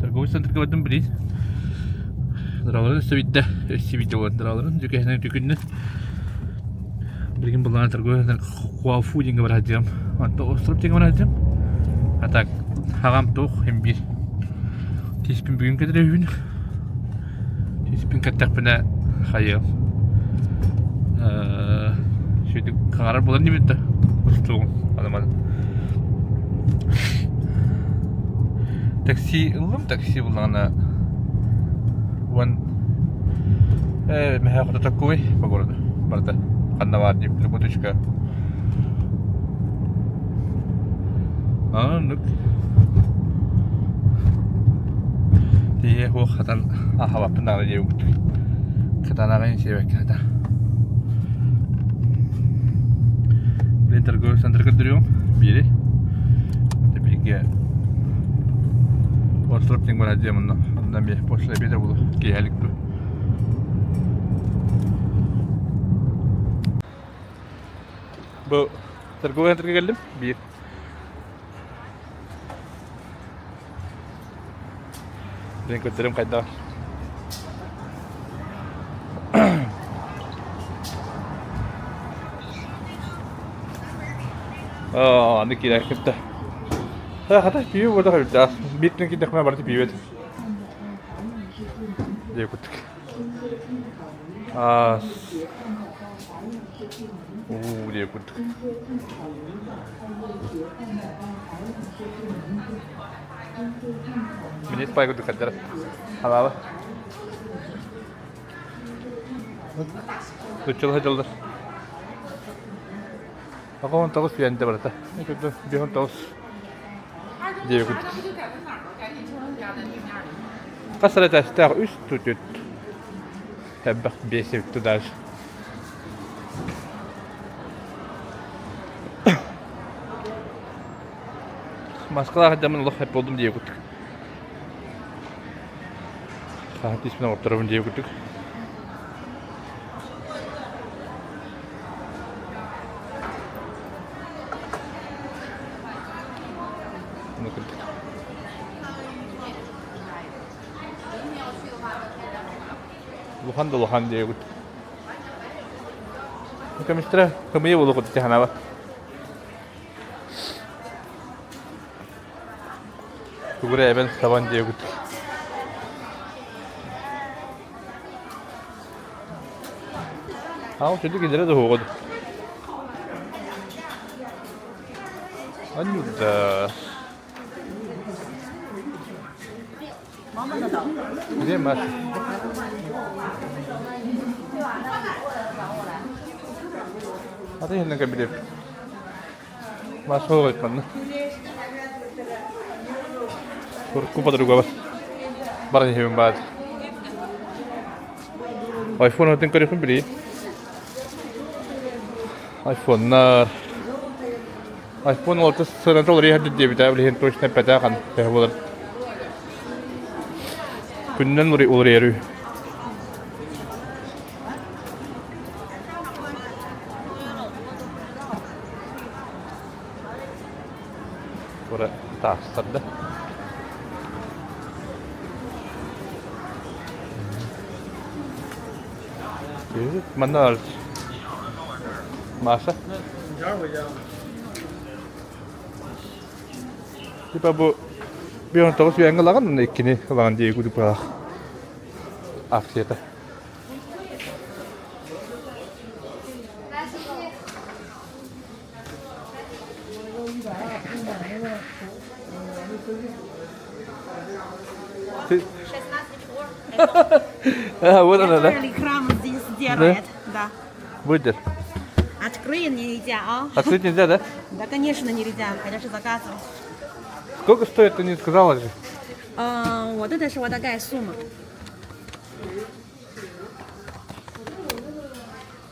Торговый центрга бардым билигин. Дыраларын өссө биирдэ, өссө биирдэ буолан дыраларын дьүкэһинэн үтүкүннэ. Билигин былаан торговый центр Хуафу диэҥҥэ бара сылдьыам. Онтон Остров диэҥҥэ бара сылдьыам. А так хаҕам туох иһин биир. Тииспин бүгүн кэтэрэ үһүн. Тииспин кэттэхпинэ хайыам. Сүдүк хаҥарар буолан диэбит да устуоҕум аны Такси ыллым, такси буллаҕына уон мэһэ такой по городу барыта ханна баар диэбит лепоточка оннук тиийэ суох хатан аһабаппын даҕаны диэбит кытаанаҕын сиэбэккэ хата Блин, торговый центр көрдөрүөм биири бииргэ Остров диэн барар дьиэм онно онно эмиэ после обеда буолуо киэһэлик дуу Бу торговый центрга кэллим биир Блин, көрдөрүм хайдах. Аа, аны киирэн кытта. Хата пиво буолла хабыта. Биир түн киирдэхпинэ барыта пиво этим. Дии курдук. Аа, уу дии курдук. Минис пай курдук хаддара. Халаба. Туччулаха дьоллор. Аҕа 19 үйэнде барыта. 19 диэбит. Хас эрэ этээстээх үс түтүт. Элбэх биэс эбит даже. Москваҕа сылдьаммын олох хэп буолдум диэбит курдук. Хаһан тииспин оҥорторобун диэбит курдук. Ону курдук. Улахан да улахан диэбит. Көмүстэрэ кымыйа буолуох курдук санаабат. Тугу эрэ эбэн сабан диэбит. Аал чөдү киллэрэ да уһуоҕа Анюта. Где Маша? А ты не кабинет. Маша манна. Урукку подругабар баран иһэбин баар. Айфон атын көрүөхпүн билигин. Айфоннар. Айфон 6 сыаната уларыйа сылдьар диэбитэ, билигин точно эппэтэх хан төһө буолар. Күнүнэн уларыйар үһү. Тура таастарда. Манна Маша. Типа бу 19 үйэҥҥэ ылаҕын, иккини ылаҕын диye курдук акцията. Ты... А, вот она, да? Экран здесь делает, да. Будет. Открыть нельзя, а? Открыть нельзя, да? Да, конечно, нельзя. Конечно, заказывал. Сколько стоит, ты не сказала же? А, вот это же вот такая сумма.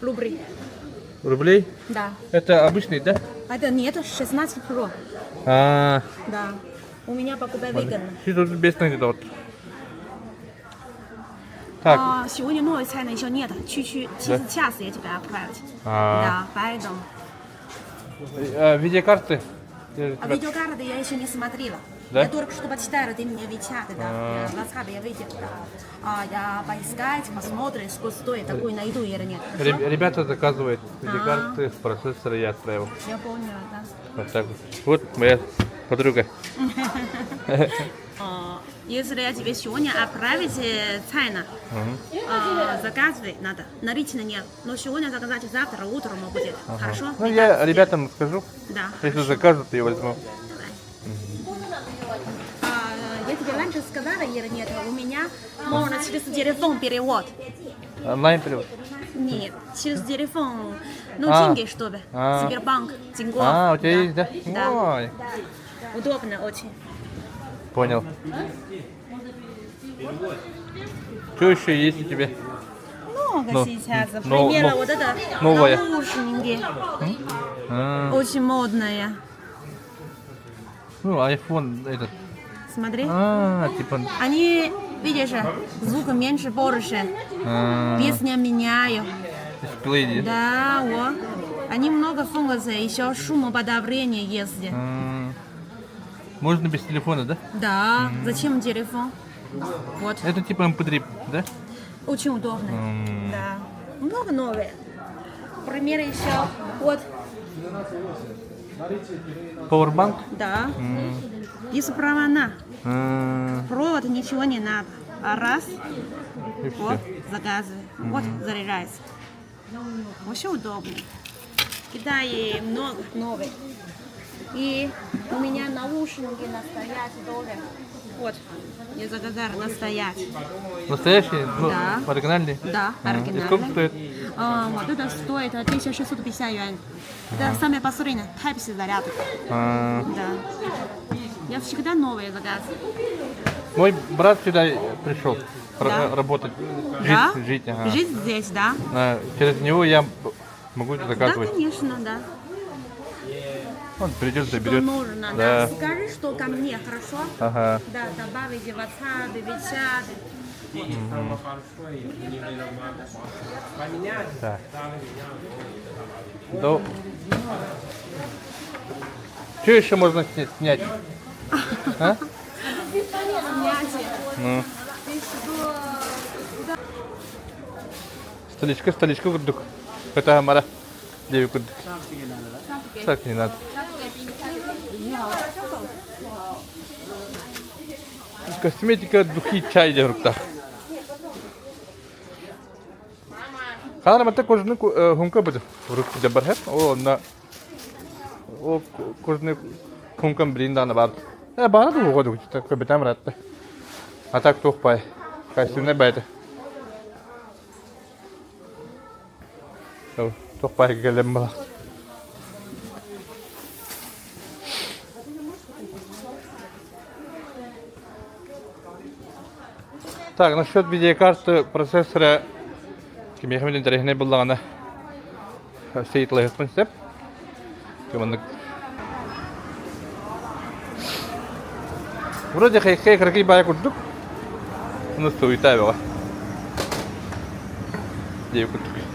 Рублей. Рублей? Да. Это обычный, да? Это нет, 16 Pro. А, Да. У меня покупай выгодно. Тут без где-то вот. Так. А, сегодня новой цены еще нет. Чуть-чуть, Да? сейчас я тебя отправить. А. Да, поэтому. А, видеокарты? А видеокарты я еще не смотрела. Да? Я только что почитала, ты мне WeChat, да, А. я в WhatsApp я видела, да. А, я поискать, посмотрю, сколько стоит, такую найду или нет. Хорошо? Ребята заказывают видеокарты с процессора, я отправил. Я поняла, да. Вот так вот. Вот моя подруга. А, Если я тебе сегодня отправить цены, а, заказывай надо. Налично нет. Но сегодня заказать завтра утром будет. Хорошо? Ну, я ребятам скажу. Да. Если закажут, я возьму. А, я тебе раньше сказала или нет, у меня можно через телефон перевод. Онлайн перевод. Нет, через телефон. Ну, А. деньги, чтобы. А. Сбербанк, Тинькофф. А, у тебя да. есть, да? Да. Ой, Удобно очень. понял. Что еще есть у тебя? Много Ну, сейчас. но- Примерно но- вот это новое. наушники. А, Очень модные. ну, iPhone этот. Смотри. А, типа. Они, видишь, звук меньше, больше. а, Песня меняю. дисплей. Да, вот. Они много функций, еще шумоподавление есть. А, Можно без телефона, да? Да, зачем телефон? Вот, Это типа MP3, да? очень удобно. М, Да, много новые. Пример еще, вот, Powerbank? да, без провода. А, Провод ничего не надо. А Раз, И вот, все. заказывай, вот, заряжается. Очень удобно. В Китае много новых. И у меня наушники настоящие тоже. Вот, я заказала настоящие. Настоящий? Ну, Да. оригинальный? Да, А, И оригинальный. сколько стоит? А, вот это стоит 1650 юань. Это самое последнее, Type-C зарядка. А, Да. Я всегда новые заказываю. Мой брат сюда пришел Да. работать, жить, Да? жить. ага. Жить здесь, да? А, через него я могу Да, заказывать. конечно, да. Он придет, Что заберет. нужно, да. Да. Скажи, что ко мне, хорошо? Ага. Да, добавить в WhatsApp, WeChat. Так. Да. Что еще можно снять? А? Ну. Столичка, столичка курдук. Это Амара. Девять курдук. Так не надо. Косметика, духи, чай диэн Хаара матта кожаны хунка быды. Урут дьабар хэп. Ол онна ол кожаны хункам билин дааны бар. Э баара да уға дугу көбетам ратта. А так туох пай. Костюмне бәйті. Туох пай келем бала. Так, насчет видеокарты процессора кимиэхэ мин интэриэһинэй буллаҕына сейтлайыахпын сөп. Маннык Вроде хайхай кыракый баайа курдук. Ону суйта бөҕө. Диэбит курдук.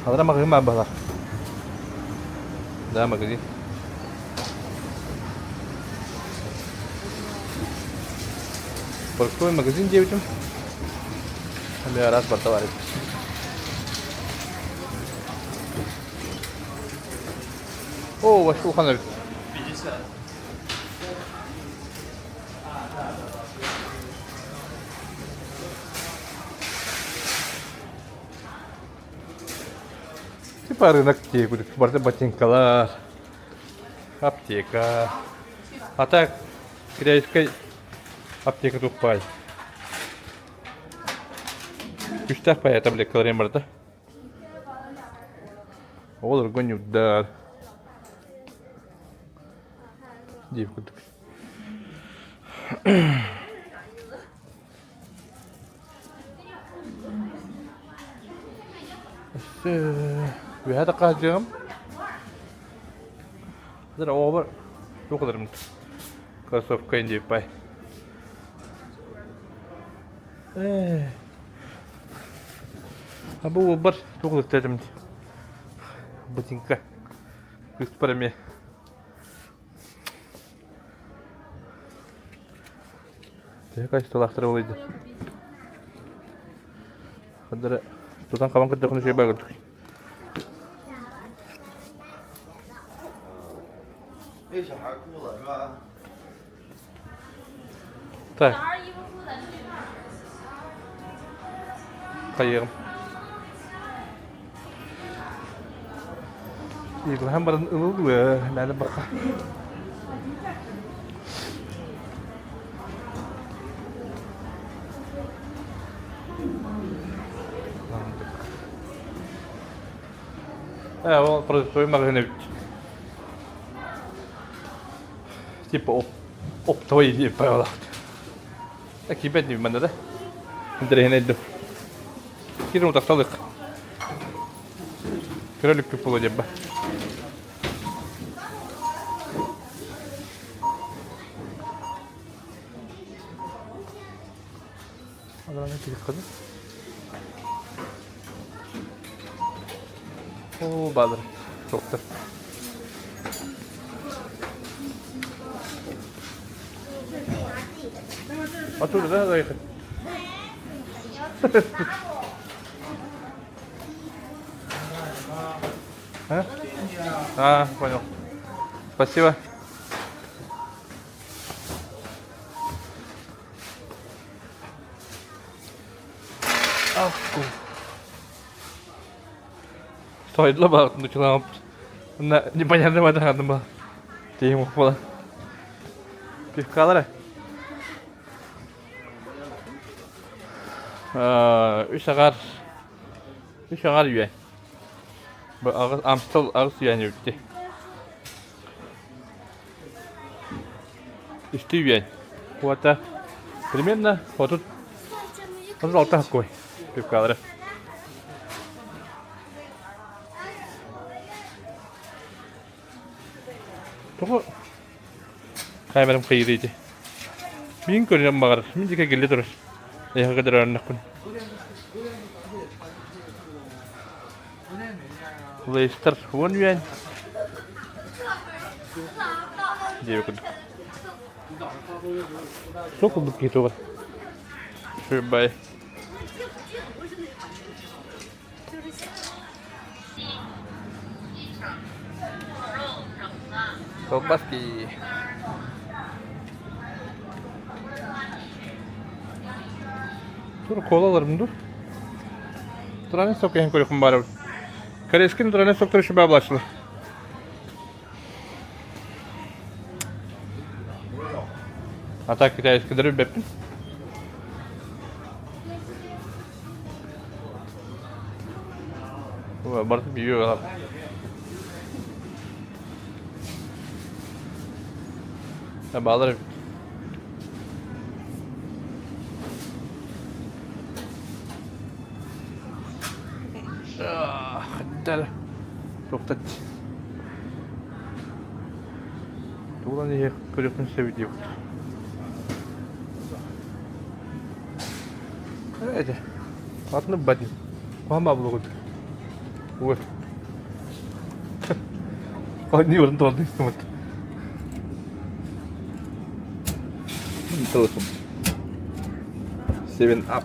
Алара маҕаһыын баар баһылар. Да, магазин. Парковый магазин диэбитим. Эмиэ араас барыта баар эбит. О, ваш улахан эбит. 50. Типа рынок курдук. Барыта ботинкалар, аптека. А так, китайскай аптека туппай. Күстээх пай таблеткаларын барыта. Оҕолорго ньурдар диир курдук. Үөһэ таххаһдьыам. Оҕобор туох ыларым кроссовка диэппай. Ээ Бу уолбар туох ылыктаатым ботинка кыыспар эмиэ. Төһө качестволаахтара буолуй да. Хаддара тутан хабан көрдөххүнэ үчүгэй баар курдук. Так. Хайыам. Иилэһэн баран ылыллыа, мээнэ баха. Ээ, ол продуктовый магазин эбит. Типа оптовый диэн правилах. Киирбэт диибин манна да. Интэриэһинэй дуу. Киирэн утахталык. Көрөлүкпүт буолуо диэн ба. Адараны кириққыды. О, баадыр. Тоқтар. Оттуда, да, заехать? А? А, понял. Спасибо. Сойдла баҕатын учулаабыт. Онно непонятно бадаҕаным ба. Тиһим буола. Пивкалара. Үс аҕар үс аҕар үйэ. Бу аҕыс Амстел аҕыс үйэни бүттэ. Үстүү үйэн. Куота примерно 36 какой пивкалары. Тоҕо камерам хайыыр ити. Мин көрүнэн баҕарар. Мин диэки кэллэ турар. Эһэҕэ көрөрөннөхпүн. Лейстер уон үйэн. Диэбит курдук. Суох курдук киһи туга. Бай. Колбаски. Тур кола аларым dur. Туран сок еһин көрүөхүм баар эбит. Корейскин туран соктор шуба булааччылар. А так китайскийлары билбэппин. Барыта биир Баалар эбит. Тоқтат. Тугунан иһэ көрүөхпүн сөбүй диэбит. Эти. Атыны бадин. Куһаҕан баа буолуо курдук. Ой. Они орын туолду истимут. Телефон. Seven up.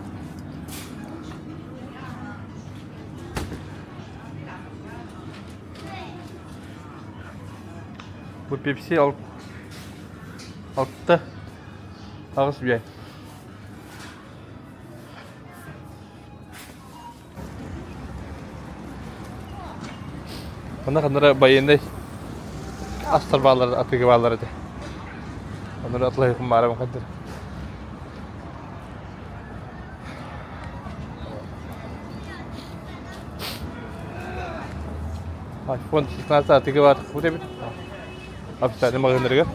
Бу Pepsi алта аҕыс биэ. Онно ханна эрэ байыаннай астар бааллар, атыыга бааллар этэ. Онно эрэ атылаһыахпын баарабын хайдах. Айфон 16 атыыга баар эбит. Официальный маҕаһыыннарыгар.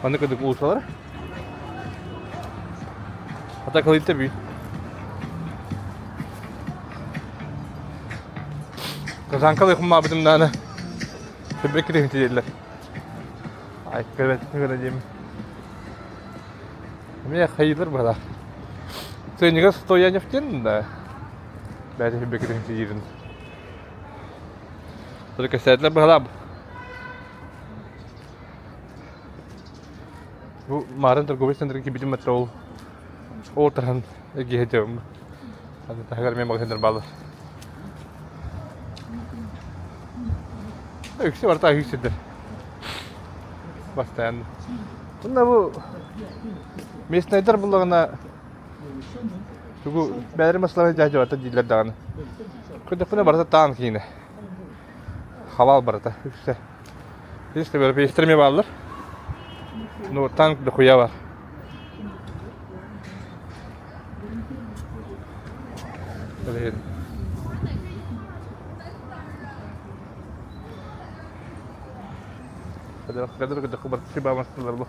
Аны кыдык уулусалар. Ата кылыйта бүй. Казанкалый хуммаабытым дааны. Төбөк кирехин дииллэр. Ай, көрбөттүн көрө диэм. Эмиэ хайыылар быһалаах. Ценнига стоянев диэн да. Бэйэтэ сүүрбэккэ тыһыынча Только кэпсээтилэр быһалаах. Бу Марын торговый центрга киирбитим метро ол ол таһан эргиһэ дьабым. Аны таһыгар эмиэ магазиннар бааллар. Үксэ барыта үһүс сирдэр. Бастаан. Мында бу местнайдар буллаҕына тугу бэйэлэрин массыыналарын дьаһдьабаттар дииллэр даҕаны. Көрдөхпүнэ барыта таан киинэ. Халаал барыта үксэ. Есть европейцтэр эмиэ бааллар. Ну танк дохуя бар. Блин. Kadar kadar барты баамастылар бу.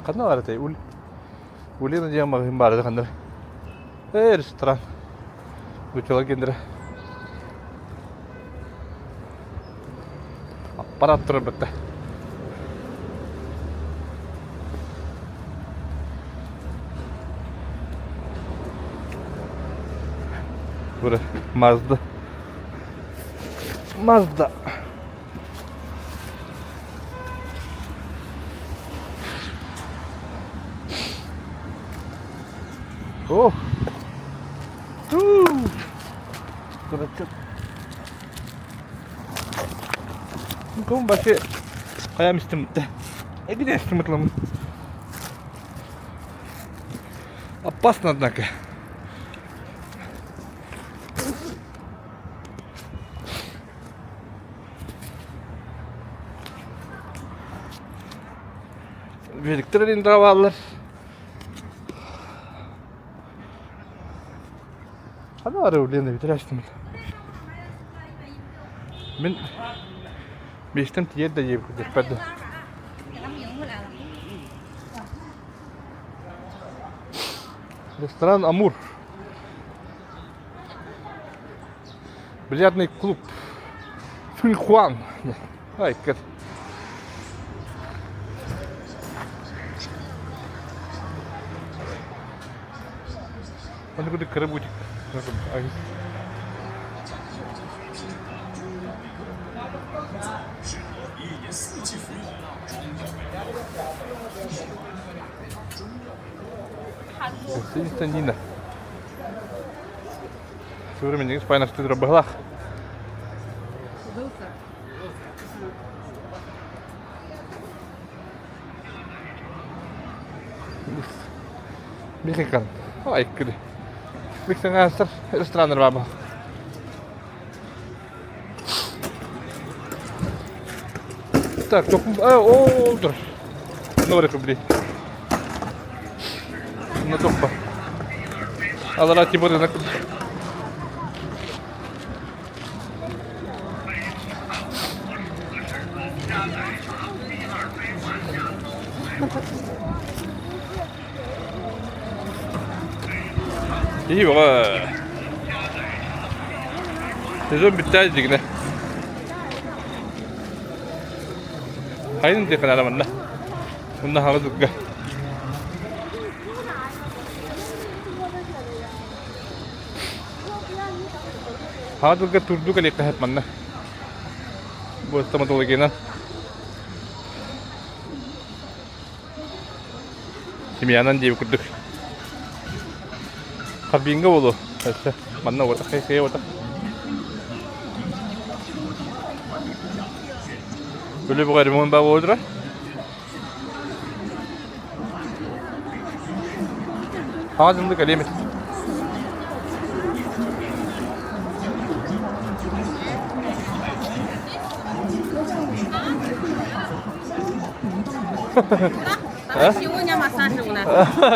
Ханна баар этэй? Улина диэн маҕаһыын баар этэ ханна? Ээ, ресторан. Нууччалар киэннэрэ. Аппарат турар бытта. Бура Mazda. Mazda. О! Дурачок. Кум башы хайам истим Эбиде истим Опасно, однако. Великтер бааллар. Ханна бары Лена бүтэрээчтим. Мин биэстэн тиийэр да диэбит да. Ресторан Амур. Бильярдный клуб Финхуан. Ай, кэт. Аны курдук кыра бутик. Гостиница Нина. Современник спайнастыдыра быһалаах. Мехикан. Ай, кыды. Мексиканецтар рестораннар бар бу. Так, о, тур. Ну, рублей. На топпа. Алара тибор на Киһи бөҕө. Сезон бүттэ дигинэ. Хайын диэххэ наада манна. Мунна хаҥас дурга. Хаҥас дурга турду кэлиэххэ сөп манна. Бу стоматологиянан. Семьянан диэбит курдук. Харбинга буолуо. Өссө манна уотах хайа уотах. Үлэ буга ремонт баа буолура. Хаазымды кэлиэмит. Сегодня массаж у нас.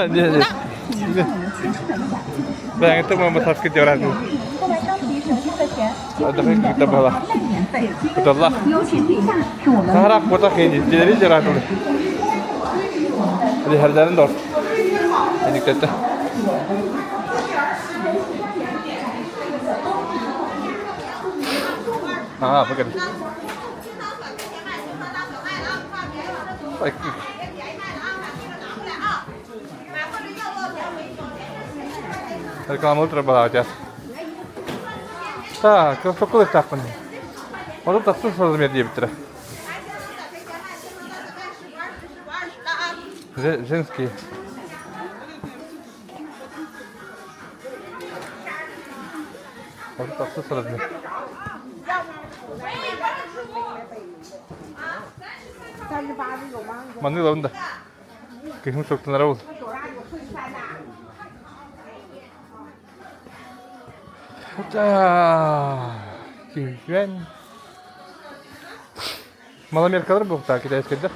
Не, не. Бэйэҥиттэн массажка диэбэрэ. Куталлах. Саһараах куотах дьиэлэри дьараатылар. Лиһэрдэрин дор. Эниктэтте. Аа, погоди. Рекламалыы турар балаҕа Так, соккулуктаахпын. Ону тахсан сылдьым диэбиттэрэ. Женский. Ону тахсан сылдьым. Маннык ылабын да. Кыһын суктанара ол. Киһүөн. Маломеркалар буохтаа китайскайдар.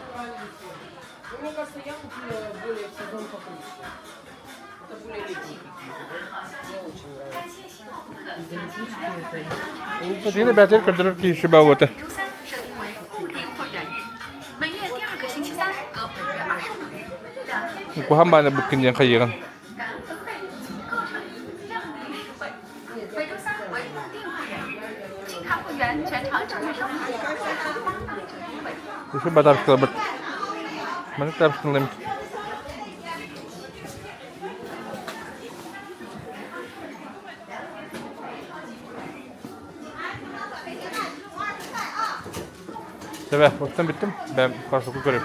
Мне кажется, я купила более в сезон покруче. Это более летние какие-то, да? Мне очень нравится. Из-за летучки это. Дина бәтер көрдөрөр киһи баҕуота. 周三设定为固定会员日，每月第二个星期三和本月25日两天 Куһаҕан бааны буккун диэн хайыаҕын. 感恩分贝足够诚意，让您实惠。每周三为固定会员日，金卡会员全场整月收费8折优惠。 Үчүгэй батаркаларбыт. Маннык тапсылым. Сөбө, оттон бүттүм. Бэм, хасыку көрүм.